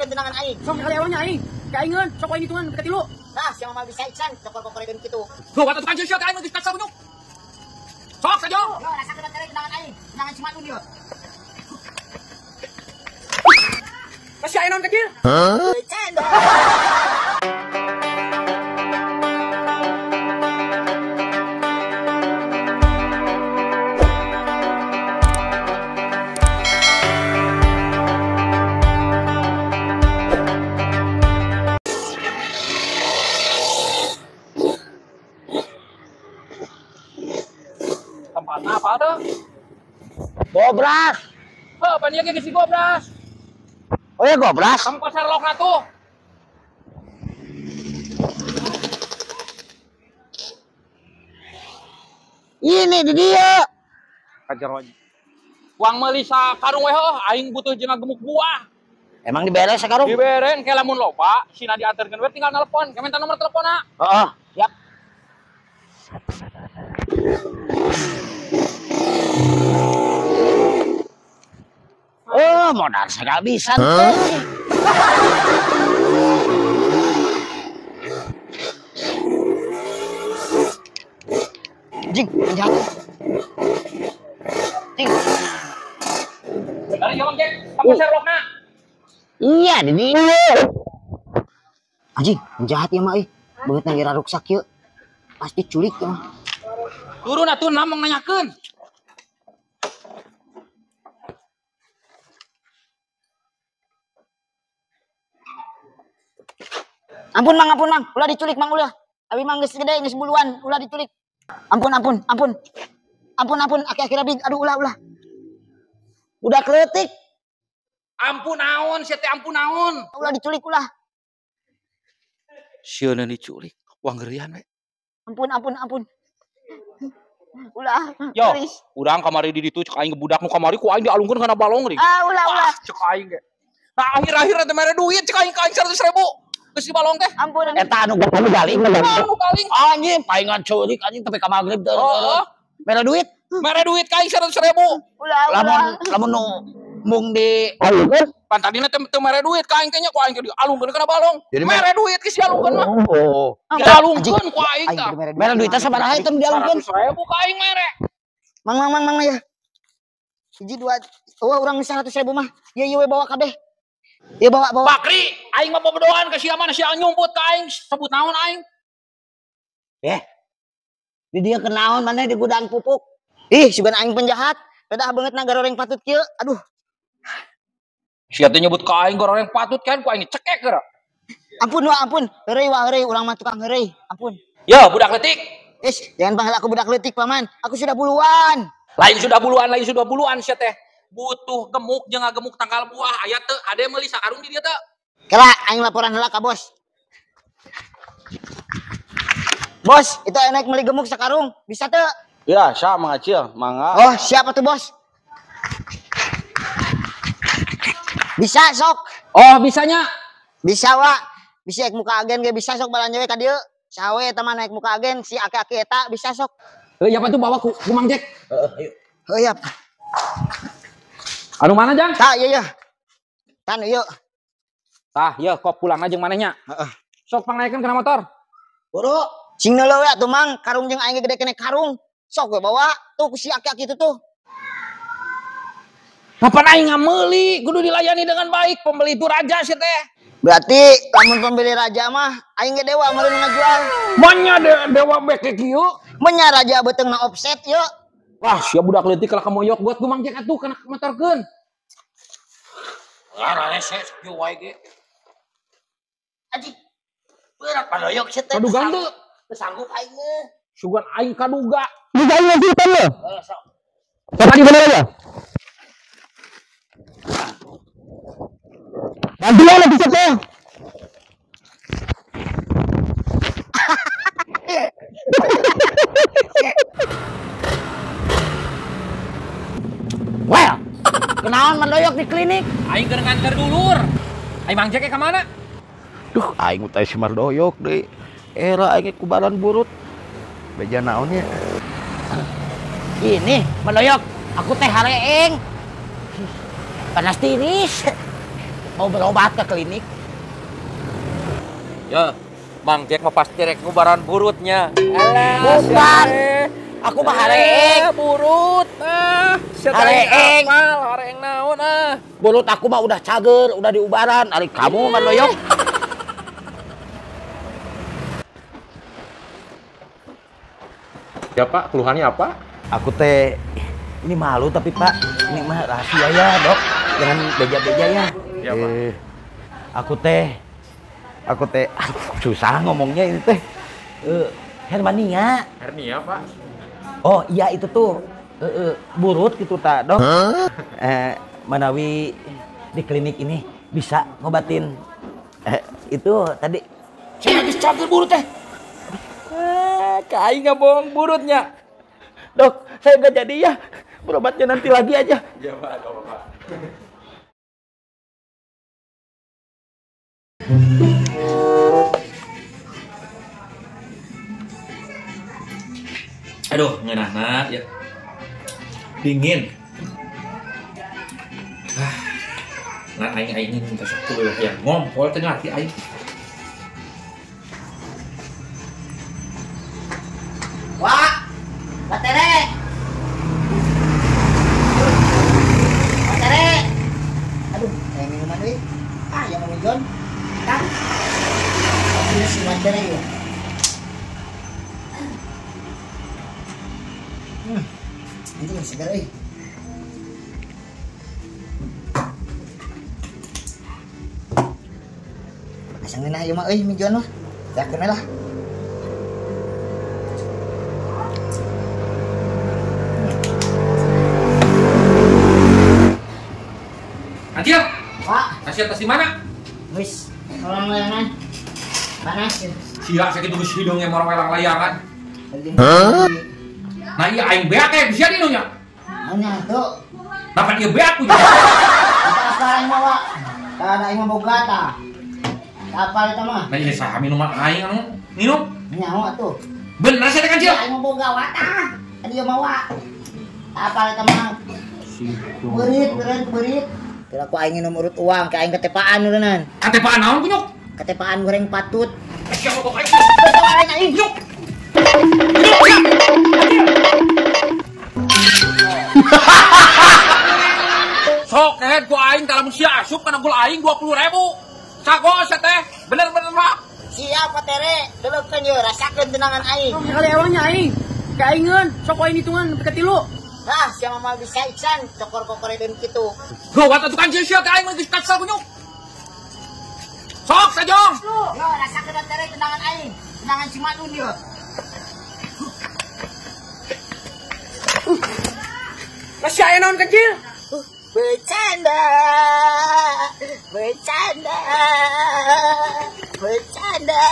Rasakeun tenangan aing. Sok kali awalnya aing. Ka aingeun, sok aing hitungan dekat tilu. Tah, sia mah bisa ican, cokor-kokorekeun kitu. Tuh, batu tukang sia ka aing geus kasar nyuk. Sok saja. Yo, rasakeun kali tenangan aing. Tenangan si Madun yo. Masih aing naon kecil? Hah? Cendol. Tempatnya apa tuh? Gobras. Oh, apa dia kayak si Gobras? Oh ya Gobras. Kamu pasar lokna tuh. Ini di dia. Kajar wajib. Uang meuli sakarung we heuh, aing butuh jeung gemuk buah. Emang dibere sakarung? Diberen ke lamun loba, sina diantarkeun we tinggal nelpon. Ke minta nomor teleponna. Heeh, siap. Oh, modal segala bisa tuh. Jing, penjahat. Jing. Dari jalan Jack, kamu share lokna. Iya, di dia. Anjing, penjahat ya mah euy. Beungeut ngira ruksak ieu. Pasti culik ya mah. Turun atuh namong nanyakeun. Ampun mang, ulah diculik mang ulah. Abi mang geus gede geus buluan, ulah diculik. Ampun ampun ampun. Ampun ampun aki-aki abi aduh ulah ulah. Udah kletik. Ampun naon sia teh ampun naon. Ulah diculik ulah. Sieun diculik, wah ngerian we. Ampun ampun ampun. Ulah. Yo, urang kamari di ditu cek aing budak nu kamari ku aing dialungkeun kana balong ring. Ah ulah ulah. Cek aing ge. Nah akhir-akhir teh mere duit cek aing ka aing 100.000. Geus di balong teh. Ampun. Eta anu galing. Anu galing. Anjing paingan culik anjing tapi ka magrib teh. Heeh. Mere duit. Mere duit ka aing 100.000. Ulah ulah. Lamun lamun nu mung di alungkeun. Pan tadina teh teu mere duit ka aing teh nya ku aing teh dialungkeun kana balong. Mere duit geus dialungkeun mah. Oh. Dialungkeun ku aing tah. Mere duitna sabaraha eta dialungkeun? 100.000 ka aing mere. Mang mang mang mang ya. Hiji dua, oh urang 100.000 mah. Ieu ieu we bawa kabeh. Ieu bawa bawa. Bakri, aing mah bobodohan ka sia mana sia nyumput ka aing sebut naon aing. Eh. Di dia kenaon maneh di gudang pupuk. Ih, sugan aing penjahat. Pedah beungeutna garoreng patut kieu. Aduh. Sia teh nyebut ka aing garoreng patut kan ku aing cekek geura. Ampun wa ampun. Heureuy wa heureuy urang mah tukang heureuy. Ampun. Yo, budak leutik. Ish, jangan panggil aku budak leutik, paman. Aku sudah buluan. Lain sudah buluan, lain sudah buluan sia teh. Butuh gemuk jeung gemuk tangkal buah aya teu ade meuli sakarung di dieu teu. Kela aing laporan heula ka bos. Bos, itu aing naik meuli gemuk sakarung, bisa teu? Ya, siap Mang Acil, mangga. Oh, siap atuh bos. Bisa sok. Oh, bisanya. Bisa wa. Bisa naik muka agen ge bisa sok balanja we ka dieu. Saha we eta mah naik muka agen si aki-aki eta bisa sok. Heuh, apa tuh bawa ku Mang Jack? Heeh, ayo. Heuh, yap. Anu mana Jang? Tah, iya iya. Tan ieu. Tah, ieu kok pulang aja manehnya. Heeh. Sok pangnaikeun kana motor. Buru. Sing neuleuh we atuh Mang, karung jeung aing gede kene karung. Sok we bawa tuh ku si aki-aki itu tuh. Kapan aing ngameuli, kudu dilayani dengan baik, pembeli itu raja sih teh. Berarti lamun pembeli raja mah aing ge dewa meureun ngajual. Manya dewa beke kieu. Menya raja beuteungna offset yeuh. Wah, sia budak leutik kalah kamoyok buat ku Mang Jack atuh kana motorkeun. Wah, rese kieu wae ge. Anjing. Berat padoyok sia teh. Kaduga teu? Teu sanggup aing mah. Sugan aing kaduga. Duga aing sih teh. Heeh, sok. Tadi bener aja. Bantuan lebih teh. Well, kenaon mendoyok di klinik? Aing keur nganter dulur. Aing Mang Jack ka mana? Duh, aing teh si Mardoyok deui. Era aing kubaran burut. Beja naonnya? Ini mendoyok, aku teh hareeng. Panas tiris. Mau berobat ke klinik. Ya, Mang Jack mah pasti rek ngubaran burutnya. Alah, bukan. Aku mah hareeng. Burut. Ah, hareeng. Hareeng naon ah. Burut aku mah udah cager, udah diubaran. Ari kamu Mardoyok. Ya Pak, keluhannya apa? Aku teh ini malu tapi Pak, ini mah rahasia ya, Dok. Jangan beja-beja ya. Ya, Pak. Aku teh aduh, susah ngomongnya ini teh. Hermania. Hernia, Pak. Oh, iya itu tuh. Burut gitu tak, Dok. Huh? Manawi di klinik ini bisa ngobatin itu tadi. Saya habis cager burut teh. Kai nggak bohong burutnya. Dok, saya nggak jadi ya. Berobatnya nanti lagi aja. Iya, Pak, enggak apa-apa. Aduh, ngeunahna ya. Dingin. Ah. Nah, aing minta sok tuh ya. Ngompol teh ngarti aing. Wah, batere. Batere. Aduh, kayak minuman euy. Ah, yang mau John. Kang. Ini si batere ya. Ini segar euy. Asang ngeunah ieu mah euy mi John mah. Yakeun lah. Anjir. Pak, nasi atas di mana? Wis, orang layangan. Panas ya. Sia sakit geus hidungnya orang welang layangan. Hah? Nah iya aing beak ya bisa dinunya. Nya tuh. Dapat ieu beak ku. Apa aing mawa? Tah aing mah boga tah. Apa eta mah? Nah ieu saha minuman aing anu nginum? Nyaho atuh. Bener sia teh kancil. Aing mah boga wa tah. Adi ieu mawa. Apa eta mah? Beurit, beurit, beurit. Kira ku aing nginum urut uang, ka aing ketepaan ureunan. Ketepaan naon kunyuk? Ketepaan goreng patut. Sia mah aing. Aing aing. Nyuk. Sok kehed ku aing kalau sia asup kana gul aing 20.000. Sago sia teh, bener-bener mah. Siap Tere, deleukeun ye rasakeun tenangan aing. Kali ewangnya aing. Ka aingeun, sok aing hitungan nepi ka 3. Nah, sia mah bisa iksan cokor kokoredeun kitu. Gawat atuh kancil sia teh aing mah geus katsal kunyuk. Sok sajong. Yo rasakeun Tere tenangan aing, tenangan si Madun ye. Masih aya naon kecil? Bercanda, bercanda, bercanda.